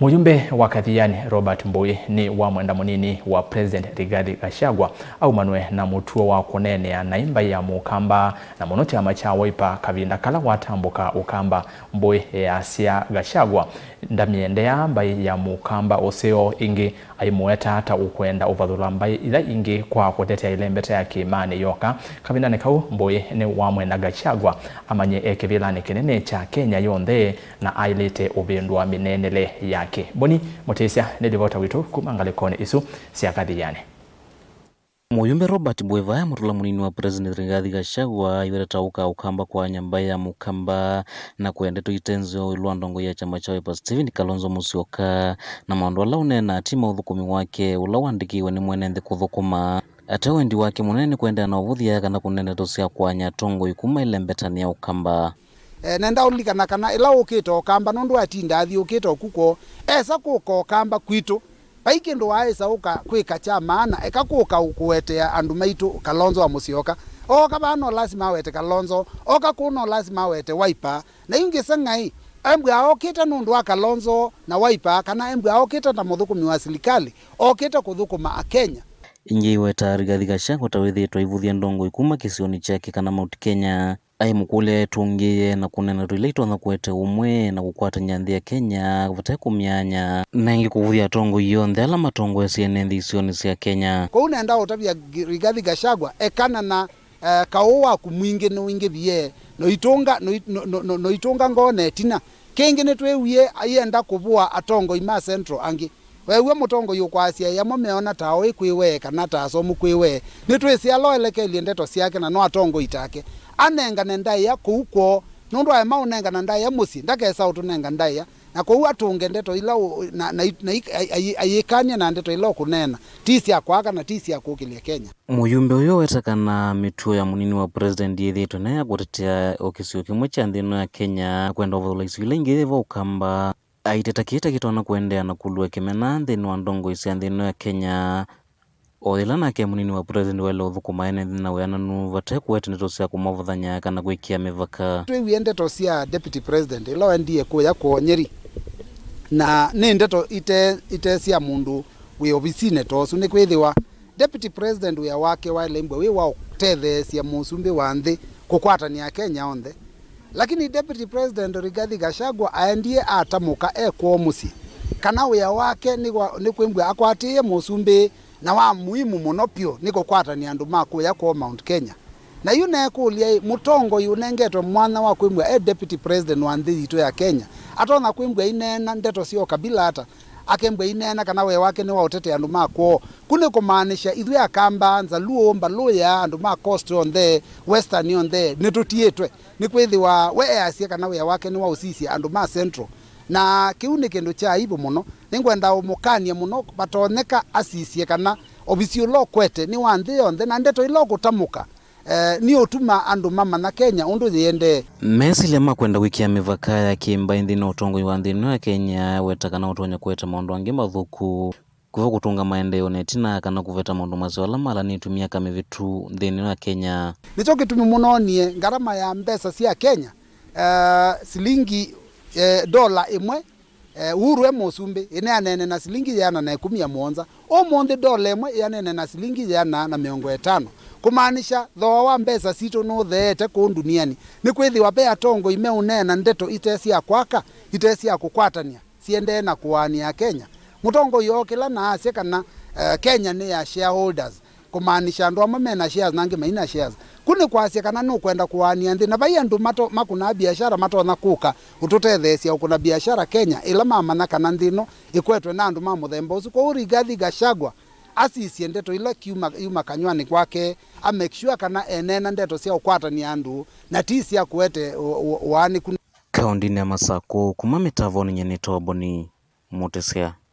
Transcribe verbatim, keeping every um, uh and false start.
Mũyumbe wa Kathiani Robert Mbũi nĩ wamwenda mũnini wa President Rigathi Gachagua aumanwe na mũtuo wa kũneenea naĩ mbaĩ ya Mũkamba, na mũno kyama kya Wiper kavinda kala watambũka Ũkamba. Mbũi easya Gachagua ndamĩendeaa mbaĩ ya Mũkamba ũseo, ĩngĩ aimũweta ta ũkwenda ũvathũla mbaĩ ila ingĩ kwa kũtetea ĩlembeta ya kĩĩmanĩ yoka. Kavindanĩ kau, Mbũi nĩ wamwenda Gachagua amanye e kĩvĩlanĩ kĩnene kya Kenya yonthe na aĩlĩte ũvĩndũa mĩneenele yake. Boni Mũtĩsya nĩ livota witũ kuma ngalĩkonĩ isu sya Kathiani. Mũyumbe Robert Mbũi vaya mũtũla mũnini wa President Rigathi Gachagua aiweta ta ũka Ũkamba kũaany'a mbaĩ ya Mũkamba na kwenda ndeto ite nzeo ĩũlũ wa ndongoi ya kyama kya Wiper Stephen Kalonzo Musyoka, na maũndũ ala ũneenaa ti ma ũthũkũmi wake ũla wandĩkĩiwe nĩ mwene nthĩ kũthũkũma. Ate wendi wake mũnene nĩ kũendeea na ũvũthya kana kũneena ndeto sya kũaany'a atongoi kuma ĩlembetanĩ ya Ũkamba. E, nenda ũlilikana kana ĩla ũkĩte Ũkamba, nũndũ atinda athiũkĩte ũku kwoo, esa kũka Ũkamba kwitũ. Vai kĩndũ waaĩsa ũka kwĩka kya maana, eka kũka kũwetea andũ maitũ Kalonzo wa Musyoka. Ooka vaa no lasima awete Kalonzo, ooka kũu no lasima awete Wiper. Na yu ngĩseng'aĩ, embwĩa ookĩte nũndũ wa Kalonzo na Wiper, kana embwĩa ookĩte ta mũthũkũmi wa silikalĩ, ookĩte kũthũkũma Akenya. Ĩngĩ aiwetaa Rigathi Gachagua ta wĩthĩĩtwe aivũthya ndongoi kuma kĩsionĩ kyake kana Mount Kenya. Aimũkũlya etũngĩĩe na kũneena ndeto ila itonya kũete ũmwe na kũkwatany'a nthĩ ya Kenya vate kũmyanya, na ĩngĩ kũvũthya atongoi onthe ala matongoesye ene nthĩ isionĩ sya Kenya. Kwoou nenda ũtavya Rigathi Gachagua, ekana na eh, kaũ waku mwingĩ nĩwingĩvie, noitũnga, noi-, no, no, no, noitũnga ngoo na ĩtina. Kĩngĩ nĩtwĩwie aienda kũvũa atongoi ma Central angĩ. Weew'a mũtongoi ũkwasya ĩamwe meona ta oĩ kwĩ we kana ta asomu kwĩ we. Nĩtwĩsĩ ala ũelekelye ndeto syake na no atongoi take. Anengane ndaĩa kũu kwoo, nũndũ aema ũnengana ndaĩa mũsyĩ, ndakesa ũtũnenga ndaĩa. Na kwoou atũnge ndeto ila ũ-, na, na, na i-, ai-, ai-, ayĩkany'e na ndeto ila ũkũneena, ti sya kwaka na ti sya kũkĩlya Kenya. Mũyumbe ũyũ aweta kana mĩtuo ya mũnini wa president yĩthĩĩtwe nayo ya kũtetea o kĩsio kĩmwe kya nthĩ ĩno ya Kenya na kwenda ũvathũla isio ila ingĩ yĩva Ũkamba. Aiteta kĩĩ ta kĩtonya kũendeea na kũlua kĩmena nthĩnĩ wa ndongoi sya nthĩ ĩno ya Kenya. O yĩla nake mũnini wa president waĩle ũthũkũma ene nthĩ na wĩananu vate kũete ndeto sya kũmavũthany'a kana kwĩkĩa mĩvaka. Twĩwie ndeto sya Deputy President ĩla waendie kũya kwoo Nyeri, na nĩ ndeto ite, ite sya mũndũ wĩ ovisinĩ ta ũsu, nĩkwĩthĩwa Deputy President wĩa wake waĩle mbwe wĩ wa ũtetheesya mũsumbĩ wa nthĩ kũkwatany'a Akenya onthe. Lakini Deputy President Rigathi Gachagua aendie atamũka e kwoo mũsyĩ kana wĩa wake nĩ wa, nĩ kwĩmbwa akwatĩĩe mũsumbĩ, na wa muhimu mũno pyũ nĩ kũkwatany'a andũ ma kũya kwoo Mount Kenya. Na yu neekũlya-ĩ, mũtongoi ũnengetwe mwanya wa kwĩmbwa e Deputy President wa nthĩ yitũ ya Kenya atonya kwĩmbwa aineena ndeto sya ũkabila ata? Akembwa aineena kana wĩa wake nĩ wa ũtetea andũ ma kwoo. Ku nĩ kũmaanisha ithyĩ Akamba, Nzaluo, Mbaluya, andũ ma Coast onthe, Western onthe, nĩtũtiĩtwe. Nĩkwĩthĩwa we easya kana wĩa wake nĩ wa ũsisya andũ ma Central, na kĩu nĩ kĩndũ kya aibu mũno. Nĩngwenda ũmũkany'e mũno, vatonyeka asisye kana ovisi ũla ũkwete nĩ wa nthĩ yonthe, na ndeto ila ũkũtamũka, eh, nĩũtuma andũ mamanya Kenya ũndũ yĩendee. Mesilya ma kwenda kwĩkĩa mĩvaka ya kĩ-mbaĩ nthĩnĩ wa ũtongoi wa nthĩ ĩno ya Kenya weta kana ũtonya kũete maũndũ angĩ mathũku. Kũvo kũtũnga maendeeo na ĩtina kana kũveta maũndũ maseo ala malanĩtw'e myaka mĩvĩtu nthĩnĩ wa Kenya. Nĩkyo kĩtumi mũnoonie ngarama ya mbesa sya Kenya, eh, silingi, eh, dola ĩmwe, eh, Uhuru e mũsumbĩ, ĩneanene na silingi yĩana na ĩkũmi ya mũonza. Ũmũnthĩ dola ĩmwe ĩanene na silingi yĩana na mĩongo ĩtano. Kũmaanisha, thooa wa mbesa sitũ nũtheete kũũ nduniani, nĩkwĩthĩwa ve atongoi meũneena ndeto ite sya kwaka, ite sya kũkwatany'a, siendee na kũaanĩa Akenya. Mũtongoi ookĩla na asya kana, eh, Kenya nĩ ya shareholders, kũmaanisha andũ amwe me na shares na angĩ mai na shares. Ku nĩ kwasya kana nũkwenda kũaanĩa nthĩ, na vai andũ mato-, makũnaa biashara matonya kũka ũtũtetheesya ũkũna biashara Kenya ĩla mamanya kana nthĩ ĩno ĩkwetwe na andũ ma mũthemba ũsu. Kwoou Rigathi Gachagua asisye ndeto ila kiuma, yuma kanyw'anĩ kwake, a make sure kana eneena ndeto sya ũkwatany'a andũ na ti sya kũete ũ-, ũ-, ũaanĩku. Kaũndĩnĩ ya Masakũ, kuma mĩtavonĩ, nyie nĩ Toboni Mũtĩsya.